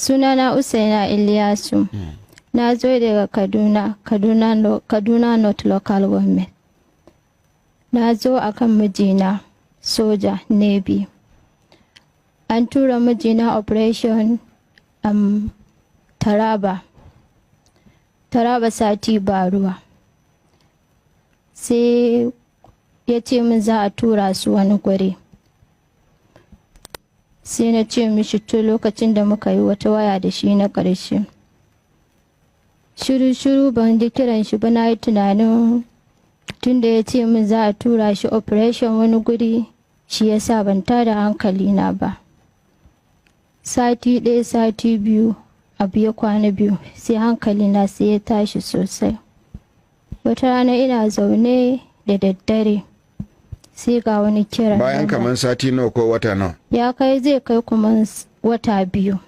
Sunana Usaina Iliyasu. Na zo daga Kaduna, Kaduna, Kaduna North Local Government. Na zo akan mijina, soja, Navy. An tura mijina operation Taraba. Taraba sati ba ruwa. Sai ya ce min za a tura su wani guri. Sai na ce mishi to, lokacin da muka yi wata waya da shi na ƙarshe. Shiru-shiru, ban ji kiran shi ba. Na yi tunanin tunda ya ce min za a tura shi operation wani guri, shi yasa ban tada hankali na ba. Sati 1, sati 2, abu ya kwana 2, sai hankali na sai ya tashi sosai. Wata rana ina zaune da daddare, sai ga wani kira. Bayan kamar sati nawa ko wata nawa? Ya kai, zai kai kuma wata 2.